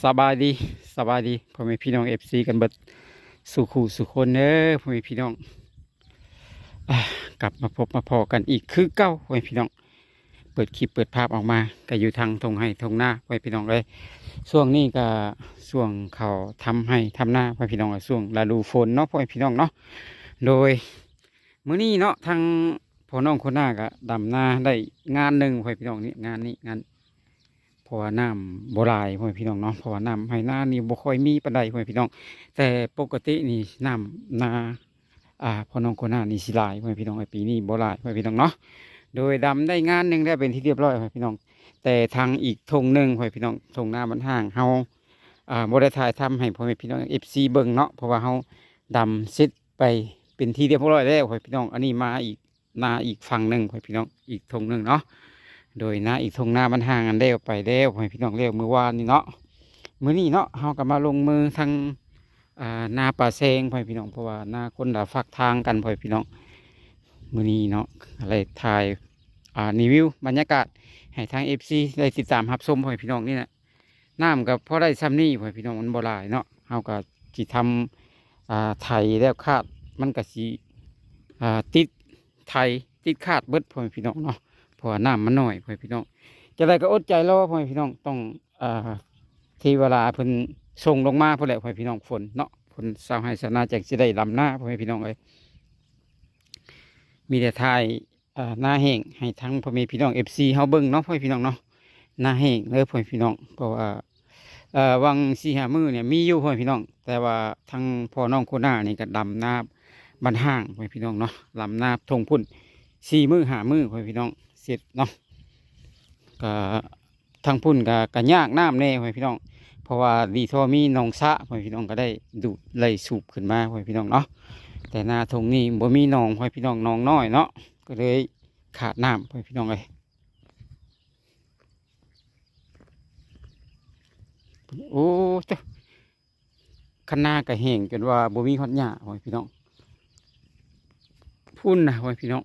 ສະບາຍດີ ສະບາຍດີພໍ່ແມ່ພີ່ນ້ອງ ເອັຟຊີ ກັນເບິດສູ່ຄູ່ສູ່ຄົນເດີ ພໍ່ແມ່ພີ່ນ້ອງ. ອາ ກັບມາພົບມາພໍ້ກັນອີກຄືເກົ່າ ພໍ່ແມ່ພີ່ນ້ອງ. ເປີດຄລິບເປີດພາບອອກມາ ກໍຢູ່ທາງທົ່ງໄຮ່ທົ່ງນາ ພໍ່ແມ່ພີ່ນ້ອງເອີຍ. ຊ່ວງນີ້ກໍຊ່ວງເຂົາທຳໄຮ່ທຳນາ ພໍ່ແມ່ພີ່ນ້ອງເອີຍ, ຊ່ວງລະດູຝົນເນາະ ພໍ່ແມ່ພີ່ນ້ອງເນາະ. ໂດຍ ມື້ນີ້ເນາະ ທາງພໍ່ນ້ອງຄົນໜ້າກໍດຳນາໄດ້ງານໜຶ່ງ ພໍ່ແມ່ພີ່ນ້ອງ. ນີ້ ງານນີ້ ງານ ເພາະວ່ານ້ຳບໍ່ຫຼາຍ ພໍ່ແມ່ພີ່ນ້ອງເນາະ, ເພາະວ່ານ້ຳໄຮ່ນານີ້ບໍ່ຄ່ອຍມີປານໃດ ພໍ່ແມ່ພີ່ນ້ອງ. ແຕ່ປົກກະຕິນີ້ນ້ຳນາ ອ່າ ພໍ່ນ້ອງຄົນໜ້ານີ້ຊິຫຼາຍ ພໍ່ແມ່ພີ່ນ້ອງເອີຍ, ປີນີ້ບໍ່ຫຼາຍ ພໍ່ແມ່ພີ່ນ້ອງເນາະ. ໂດຍດຳໄດ້ງານໜຶ່ງແລ້ວເປັນທີ່ຮຽບຮ້ອຍ ພໍ່ແມ່ພີ່ນ້ອງ. ແຕ່ທາງອີກທົ່ງໜຶ່ງ ພໍ່ແມ່ພີ່ນ້ອງ ທົ່ງນາບ້ານຫ້າງເຮົາ ອ່າ ບໍ່ໄດ້ຖ່າຍທຳໃຫ້ພໍ່ແມ່ພີ່ນ້ອງ ເອັຟຊີ ເບິ່ງເນາະ, ເພາະວ່າເຮົາດຳເສັດໄປເປັນທີ່ຮຽບຮ້ອຍແລ້ວ ພໍ່ແມ່ພີ່ນ້ອງ. ອັນນີ້ມາອີກ ນາອີກຝັ່ງໜຶ່ງ ພໍ່ແມ່ພີ່ນ້ອງ ອີກທົ່ງໜຶ່ງເນາະ. ໂດຍນາອີກທົ່ງນາບ້ານຫ້າງນັ້ນແລ້ວໄປແລ້ວ ພໍ່ແມ່ພີ່ນ້ອງ ແລ້ວມື້ວານນີ້ເນາະ. ມື້ນີ້ເນາະ ເຮົາກໍມາລົງມືທາງ ອ່າ ນາປ່າແຊງ ພໍ່ແມ່ພີ່ນ້ອງ, ເພາະວ່ານາຄົນລະຟາກທາງກັນ ພໍ່ແມ່ພີ່ນ້ອງ. ມື້ນີ້ເນາະ ໄດ້ຖ່າຍ ອ່າ ຣີວິວບັນຍາກາດໃຫ້ທາງ ເອັຟຊີ ໄດ້ຕິດຕາມຮັບຊົມ ພໍ່ແມ່ພີ່ນ້ອງນີ້ແຫຼະ. ນ້ຳກໍພໍໄດ້ຊ່ຳນີ້ ພໍ່ແມ່ພີ່ນ້ອງ ມັນບໍ່ຫຼາຍເນາະ. ເຮົາກໍຊິທຳ ອ່າ ໄຖແລ້ວຄາດ ມັນກໍຊິ ອ່າ ຕິດໄຖຕິດຄາດເບິດ ພໍ່ແມ່ພີ່ນ້ອງເນາະ, ເພາະວ່ານ້ຳມັນໜ້ອຍ ພໍ່ແມ່ພີ່ນ້ອງ. ຈັ່ງໃດກໍອົດໃຈລໍ ພໍ່ແມ່ພີ່ນ້ອງ, ຕ້ອງ ອ່າ ເທວະລາເພິ່ນສົ່ງລົງມາພຸ້ນແຫຼະ ພໍ່ແມ່ພີ່ນ້ອງ, ຝົນເນາະ, ຝົນຊາວໄຮ່ຊາວນາຈັ່ງຊິໄດ້ດຳນາ ພໍ່ແມ່ພີ່ນ້ອງເອີຍ. ມີແຕ່ຖ່າຍ ອ່າ ນາແຫ້ງໃຫ້ທັງພໍ່ແມ່ພີ່ນ້ອງ ເອັຟຊີ ເຮົາເບິ່ງເນາະ ພໍ່ແມ່ພີ່ນ້ອງເນາະ, ນາແຫ້ງເດີ ພໍ່ແມ່ພີ່ນ້ອງ. ເພາະວ່າ ເອີ ຫວ່າງສີ່ຫ້າມື້ນີ້ມີຢູ່ ພໍ່ແມ່ພີ່ນ້ອງ, ແຕ່ວ່າທາງພໍ່ນ້ອງໂຄໜ້ານີ້ກໍດຳນາບ້ານຫ້າງ ພໍ່ແມ່ພີ່ນ້ອງເນາະ, ດຳນາທົ່ງພຸ້ນສີ່ມື້ຫ້າມື້ ພໍ່ແມ່ພີ່ນ້ອງ ເສັດເນາະ. ກໍ ທາງພຸ້ນກໍ ກໍຍາກນ້ຳແດ່ ພໍ່ແມ່ພີ່ນ້ອງ, ເພາະວ່າດີທໍ່ມີໜອງສະ ພໍ່ແມ່ພີ່ນ້ອງ ກໍໄດ້ດູດໄດ້ສູບຂຶ້ນມາ ພໍ່ແມ່ພີ່ນ້ອງເນາະ. ແຕ່ນາທົ່ງນີ້ບໍ່ມີໜອງ ພໍ່ແມ່ພີ່ນ້ອງ, ໜອງນ້ອຍເນາະ, ກໍເລີຍຂາດນ້ຳ ພໍ່ແມ່ພີ່ນ້ອງເອີຍ. ໂອ້ ເຈົ້າ ຄັນນາກໍແຫ້ງຈົນວ່າບໍ່ມີຮອດຫຍ້າ ພໍ່ແມ່ພີ່ນ້ອງ. ພຸ້ນນະ ພໍ່ແມ່ພີ່ນ້ອງ,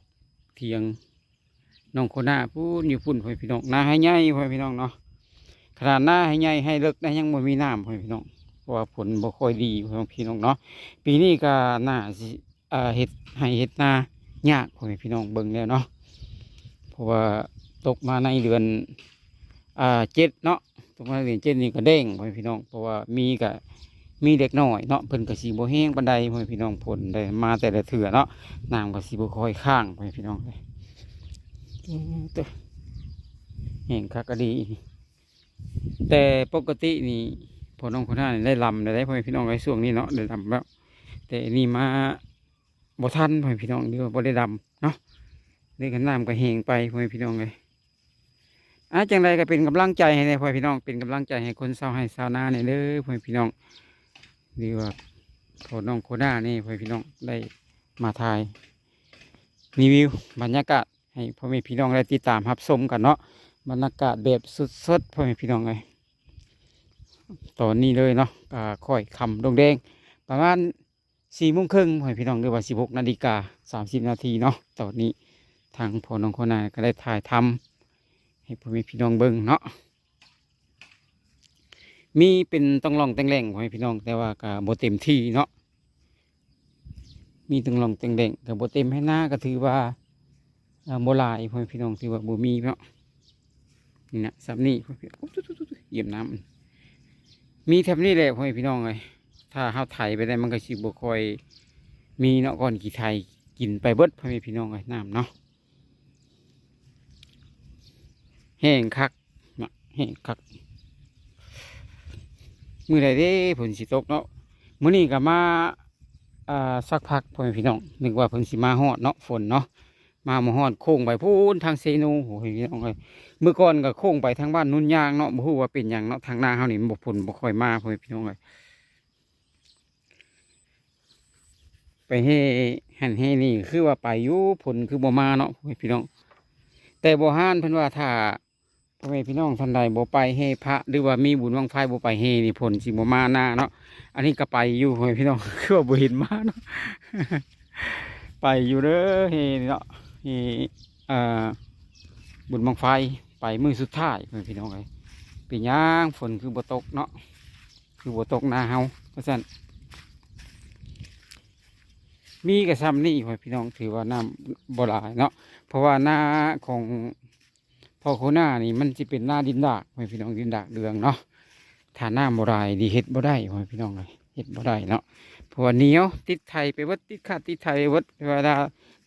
ຖຽງນ້ອງໂຄໜ້າພຸ້ນ ຢູ່ພຸ້ນ ພໍ່ແມ່ພີ່ນ້ອງ, ນາໄຮ່ໃຫຍ່ ພໍ່ແມ່ພີ່ນ້ອງເນາະ. ຂະໜາດນາໄຮ່ໃຫຍ່ໄຮ່ເລິກນະ ຍັງບໍ່ມີນ້ຳ ພໍ່ແມ່ພີ່ນ້ອງ, ເພາະວ່າຝົນບໍ່ຄ່ອຍດີ ພໍ່ແມ່ພີ່ນ້ອງເນາະ. ປີນີ້ກໍໜ້າຊິ ອ່າ ເຮັດໄຮ່ເຮັດນາຍາກ ພໍ່ແມ່ພີ່ນ້ອງເບິ່ງແລ້ວເນາະ, ເພາະວ່າຕົກມາໃນເດືອນ ອ່າ ເຈັດເນາະ, ຕົກມາໃນເດືອນເຈັດນີ້ກໍແລ້ງ ພໍ່ແມ່ພີ່ນ້ອງ, ເພາະວ່າມີກໍມີເລັກນ້ອຍເນາະ, ເພິ່ນກໍຊິບໍ່ແຮງປານໃດ ພໍ່ແມ່ພີ່ນ້ອງ. ຝົນໄດ້ມາແຕ່ລະເທື່ອເນາະ, ນ້ຳກໍຊິບໍ່ຄ່ອຍຄ້າງ ພໍ່ແມ່ພີ່ນ້ອງເອີຍ. ແຮງຄັກອີ່ຫຼີ. ແຕ່ປົກກະຕິນີ້ພໍ່ນ້ອງຄົນນັ້ນໄດ້ລຳແລ້ວເດ້ ພໍ່ແມ່ພີ່ນ້ອງເອີຍ, ຊ່ວງນີ້ເນາະ ໄດ້ລຳແລ້ວ, ແຕ່ອັນນີ້ມາບໍ່ທັນ ພໍ່ແມ່ພີ່ນ້ອງ, ຫຼືວ່າບໍ່ໄດ້ລຳເນາະ, ເລີຍກໍນ້ຳກໍແຫ້ງໄປ ພໍ່ແມ່ພີ່ນ້ອງເອີຍ. ອ່າ ຈັ່ງໃດກໍເປັນກຳລັງໃຈໃຫ້ແດ່ ພໍ່ແມ່ພີ່ນ້ອງ, ເປັນກຳລັງໃຈໃຫ້ຄົນຊາວໄຮ່ຊາວນາແດ່ເດີ ພໍ່ແມ່ພີ່ນ້ອງ, ຫຼືວ່າພໍ່ນ້ອງໂຄໜ້ານີ້ ພໍ່ແມ່ພີ່ນ້ອງ, ໄດ້ມາຖ່າຍຣີວິວບັນຍາກາດ ໃຫ້ພໍ່ແມ່ພີ່ນ້ອງໄດ້ຕິດຕາມຮັບຊົມກັນເນາະ, ບັນຍາກາດແບບສົດໆ ພໍ່ແມ່ພີ່ນ້ອງເອີຍ. ຕອນນີ້ເລີຍເນາະ ກໍຄ່ອຍຄ່ຳລົງແດງ ປະມານສີ່ໂມງເຄິ່ງ ພໍ່ແມ່ພີ່ນ້ອງ, ຫຼືວ່າສິບຫົກນາລິກາສາມສິບນາທີເນາະ. ຕອນນີ້ທາງພໍ່ນ້ອງຄົນນັ້ນກໍໄດ້ຖ່າຍທຳໃຫ້ພໍ່ແມ່ພີ່ນ້ອງເບິ່ງເນາະ. ມີເປັນຕ່ອງລ່ອງແຕ່ງແຫຼ່ງ ພໍ່ແມ່ພີ່ນ້ອງ, ແຕ່ວ່າກໍບໍ່ເຕັມທີ່ເນາະ, ມີຕ່ອງລ່ອງແຕ່ງແຫຼ່ງ ກໍບໍ່ເຕັມ. ໄຮ່ນາກໍຖືວ່າ ເອີ ບໍ່ຫຼາຍ ພໍ່ແມ່ພີ່ນ້ອງ, ຖືວ່າບໍ່ມີເນາະ. ນີ້ນະ ສ່ຳນີ້ ໂອ້ ຕະ ຕະ ຕະ ຕະ ຢຽບນ້ຳ. ມີແຖບນີ້ແຫຼະ ພໍ່ແມ່ພີ່ນ້ອງເອີຍ, ຖ້າເຮົາໄຖໄປໄດ້ ມັນກໍຊິບໍ່ຄ່ອຍມີເນາະ, ກ່ອນຂີ້ໄຖກິນໄປເບິດ ພໍ່ແມ່ພີ່ນ້ອງເອີຍ, ນ້ຳເນາະ. ແຫ້ງຄັກນະ ແຫ້ງຄັກ. ມື້ໃດເດ້ຝົນຊິຕົກເນາະ? ມື້ນີ້ກໍມາ ອ່າ ສັກພັກ ພໍ່ແມ່ພີ່ນ້ອງ, ນຶກວ່າເພິ່ນຊິມາຮອດເນາະ ຝົນເນາະ, ມາບໍ່ຮອດ. ໂຄ້ງໄປພຸ້ນທາງເຊໂນ ໂອ້ຍ ພີ່ນ້ອງເອີຍ. ມື້ກ່ອນກໍໂຄ້ງໄປທາງບ້ານນຸນຍາງເນາະ, ບໍ່ຮູ້ວ່າເປັນຫຍັງເນາະ, ທາງນາເຮົານີ້ມັນບໍ່ ຝົນບໍ່ຄ່ອຍມາ ພໍ່ແມ່ພີ່ນ້ອງເອີຍ. ໄປແຮ່ຫັ້ນແຮ່ນີ້ ຄືວ່າໄປຢູ່, ຝົນຄືບໍ່ມາເນາະ ພໍ່ແມ່ພີ່ນ້ອງ. ແຕ່ໂບຮານເພິ່ນວ່າ ຖ້າພໍ່ແມ່ພີ່ນ້ອງທ່ານໃດບໍ່ໄປແຫ່ພະ ຫຼືວ່າມີບຸນບັ້ງໄຟບໍ່ໄປແຫ່ນີ້ ຝົນຊິບໍ່ມານາເນາະ. ອັນນີ້ກໍໄປຢູ່ ພໍ່ແມ່ພີ່ນ້ອງ, ຄືວ່າບໍ່ເຫັນມາເນາະ. ໄປຢູ່ເດີ ແຫ່ນີ້ເນາະ, ແຫ່ ອ່າ ບຸນບັ້ງໄຟ, ໄປມື້ສຸດທ້າຍ ພໍ່ແມ່ພີ່ນ້ອງເອີຍ. ເປັນຫຍັງຝົນຄືບໍ່ຕົກເນາະ? ຄືບໍ່ຕົກນາເຮົາ ວ່າຊັ້ນ. ມີກໍຊ່ຳນີ້ ພໍ່ແມ່ພີ່ນ້ອງ ຖືວ່ານ້ຳບໍ່ຫຼາຍເນາະ ເພາະວ່ານາຂອງພໍ່ໂຄໜ້ານີ້ມັນຊິເປັນນາດິນດາກ ພໍ່ແມ່ພີ່ນ້ອງ ດິນດາກເຫຼືອງເນາະ. ຖ້ານ້ຳບໍ່ຫຼາຍນີ້ເຮັດບໍ່ໄດ້ ພໍ່ແມ່ພີ່ນ້ອງເອີຍ ເຮັດບໍ່ໄດ້ເນາະ ເພາະວ່າໜຽວ ຕິດໄຖໄປເບິດ ຕິດຄາດຕິດໄຖໄປເບິດ ເວລາ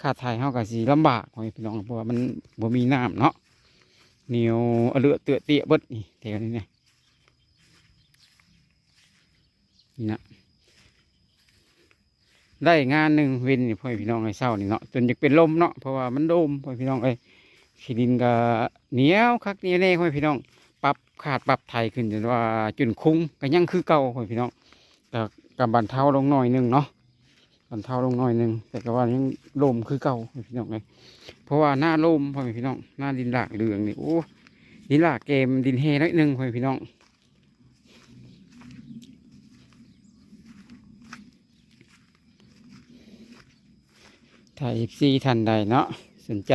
ຄາດໄຖເຮົາກໍຊິລຳບາກ ພໍ່ແມ່ພີ່ນ້ອງ ເພາະວ່າມັນບໍ່ມີນ້ຳເນາະ ໜຽວອະເລາະເຕອະເຕະເບິດນີ້ ແຖວນີ້ນະ ນີ້ນະ ໄດ້ງານໜຶ່ງເວັນນີ້ ພໍ່ແມ່ພີ່ນ້ອງເອີຍ ເຊົ້ານີ້ເນາະ ຈົນຢາກເປັນລົມເນາະ ເພາະວ່າມັນໂດມ ພໍ່ແມ່ພີ່ນ້ອງເອີຍ ຂີ້ດິນກໍໜຽວຄັກໜຽວແນ່ ພໍ່ແມ່ພີ່ນ້ອງ ປັບຄາດປັບໄຖຂຶ້ນ ຈົນວ່າຈົນຄຸງກໍຍັງຄືເກົ່າ ພໍ່ແມ່ພີ່ນ້ອງ ກໍ ກໍບັນເທົາລົງໜ້ອຍໜຶ່ງເນາະ ບັນເທົາລົງໜ້ອຍໜຶ່ງ ແຕ່ກໍວ່າຍັງໂດມຄືເກົ່າ ພໍ່ແມ່ພີ່ນ້ອງເອີຍ ເພາະວ່ານາໂດມ ພໍ່ແມ່ພີ່ນ້ອງ ນາດິນດາກເຫຼືອງນີ້ ໂອ້ ດິນດາກແກມ ດິນແຮ່ໜ້ອຍໜຶ່ງ ພໍ່ແມ່ພີ່ນ້ອງ. ຖ້າເອັຟຊີທ່ານໃດເນາະ ສົນໃຈ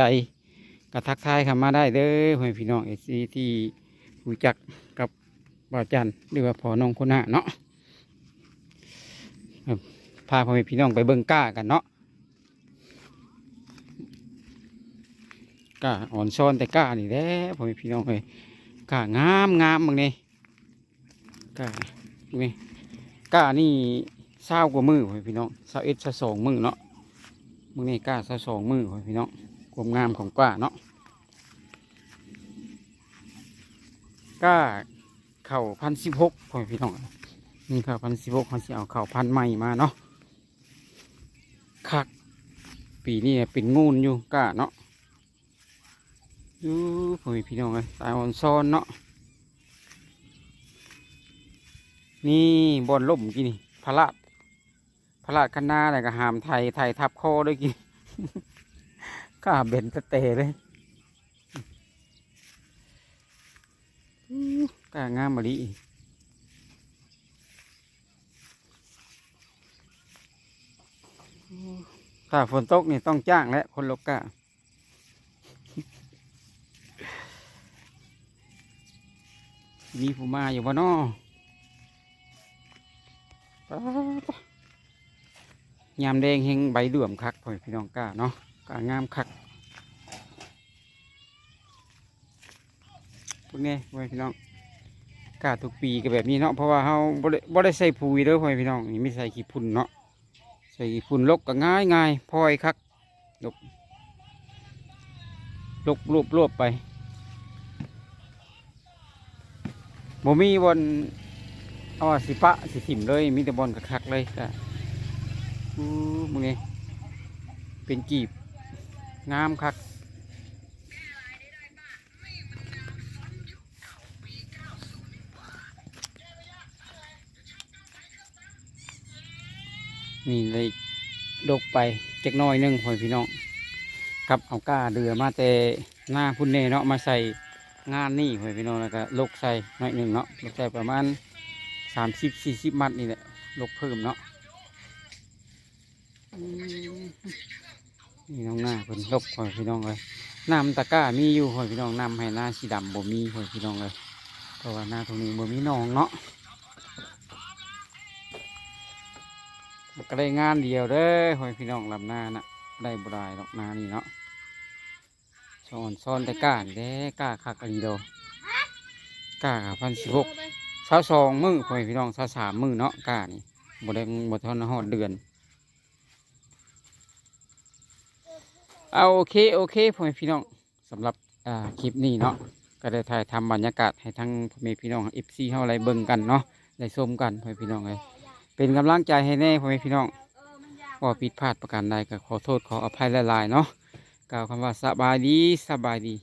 ກໍທັກທາຍເຂົ້າມາໄດ້ເດີ ພໍ່ແມ່ພີ່ນ້ອງ ເອັຟຊີທີ່ຮູ້ຈັກກັບບ່າວຈັນ ຫຼືວ່າພໍ່ນ້ອງໂຄໜ້າເນາະ ພາພໍ່ແມ່ພີ່ນ້ອງໄປເບິ່ງກ້າກັນເນາະ. ກ້າອ່ອນຊອນແຕ່ກ້ານີ້ແຫຼະ ພໍ່ແມ່ພີ່ນ້ອງເອີຍ ກ້າງາມໆ ເບິ່ງນີ້ ກ້ານີ້ ກ້ານີ້ຊາວກວ່າມື້ ພໍ່ແມ່ພີ່ນ້ອງ ຊາວເອັດ ຊາວສອງມື້ເນາະ ເບິ່ງນີ້ກ້າຊາວສອງມື້ ພໍ່ແມ່ພີ່ນ້ອງ ຄວາມງາມຂອງກ້າເນາະ ກ້າເຂົ້າພັນສິບຫົກ ພໍ່ແມ່ພີ່ນ້ອງ ນີ້ເຂົ້າພັນສິບຫົກ ເຮົາຊິເອົາເຂົ້າພັນໃໝ່ມາເນາະ. ຄັກ ປີນີ້ເປັນໂງນຢູ່ກ້າເນາະ ຢູ່ ພໍ່ແມ່ພີ່ນ້ອງເອີຍ ຕາຍອ່ອນຊອນເນາະ ນີ້ບ່ອນລົ້ມກີ້ນີ້ ພະລາດ ພະລາດຄັນນາ ແລ້ວກໍຫາມໄຖ ໄຖທັບຄໍເລີຍກີ້ ກ້າເບັນຕະແຕເລີຍ ກ້າງາມອີ່ຫຼີ ຖ້າຝົນຕົກນີ້ຕ້ອງຈ້າງແຫຼະ ຄົນລົກກ້າ ມີຜູ້ມາຢູ່ບໍ່ນໍ ປາດ ຍາມແລງແຮງໃບຫຼວມຄັກ ພໍ່ແມ່ພີ່ນ້ອງ ກ້າເນາະ ກ້າງາມຄັກ ເບິ່ງແດ່ ພໍ່ແມ່ພີ່ນ້ອງ ກ້າທຸກປີກໍແບບນີ້ເນາະ ເພາະວ່າເຮົາບໍ່ໄດ້ ບໍ່ໄດ້ໃສ່ປຸຍເດີ ພໍ່ແມ່ພີ່ນ້ອງ ນີ້ມີໃສ່ຂີ້ຝຸ່ນເນາະ ໃສ່ຂີ້ຝຸ່ນລົກກໍງ່າຍງ່າຍ ພອຍຄັກ ລົກ ລົກລວບໆໄປ ບໍ່ມີບ່ອນເອົາວ່າຊິປະຊິຖິ້ມເລີຍ ມີແຕ່ບ່ອນຄັກໆເລີຍ ກໍ ອູ້ ເບິ່ງນີ້ ເປັນກີບ ງາມຄັກ ນີ້ໄດ້ດົກໄປຈັກໜ້ອຍໜຶ່ງ ພໍ່ແມ່ພີ່ນ້ອງ ກັບເອົາກ້າເດືອມາແຕ່ນາພຸ້ນແດ່ເນາະ ມາໃສ່ງານນີ້ ພໍ່ແມ່ພີ່ນ້ອງ ແລ້ວກໍລົກໃສ່ໜ້ອຍໜຶ່ງເນາະ ລົກໃສ່ປະມານສາມສິບ ສີ່ສິບມັດນີ້ແຫຼະ ລົກເພີ່ມເນາະ. ອືມ ນີ້ນ້ອງນາເພິ່ນລົກ ພໍ່ແມ່ພີ່ນ້ອງເອີຍ ນ້ຳຕະກ້າມີຢູ່ ພໍ່ແມ່ພີ່ນ້ອງ ນ້ຳໄຮ່ນາສີດຳບໍ່ມີ ພໍ່ແມ່ພີ່ນ້ອງເອີຍ ເພາະວ່ານາຕົງນີ້ບໍ່ມີໜອງເນາະ ກໍໄດ້ງານດຽວເດີ ພໍ່ແມ່ພີ່ນ້ອງ ລຳນານະ ໄດ້ບໍ່ຫຼາຍດອກນານີ້ເນາະ ສອນ ສອນແຕ່ກ້ານີ້ແຫຼະ ກ້າຄັກອີ່ຫຼີໂດ ກ້າພັນສິບຫົກ ຊາວສອງມື້ ພໍ່ແມ່ພີ່ນ້ອງ ຊາວສາມມື້ເນາະ ກ້ານີ້ ບໍ່ໄດ້ ບໍ່ທັນຮອດເດືອນ. ເອົາ ໂອເຄ ໂອເຄ ພໍ່ແມ່ພີ່ນ້ອງ ສຳລັບ ອ່າ ຄລິບນີ້ເນາະ ກໍໄດ້ຖ່າຍທຳບັນຍາກາດໃຫ້ທັງພໍ່ແມ່ພີ່ນ້ອງ ເອັຟຊີ ເຮົາໄດ້ເບິ່ງກັນເນາະ ໄດ້ຊົມກັນ ພໍ່ແມ່ພີ່ນ້ອງເອີຍ ເປັນກຳລັງໃຈໃຫ້ແດ່ ພໍ່ແມ່ພີ່ນ້ອງ ເວົ້າຜິດພາດປະການໃດກໍຂໍໂທດຂໍອະໄພຫຼາຍໆເນາະ ກ່າວຄຳວ່າສະບາຍດີ ສະບາຍດີ.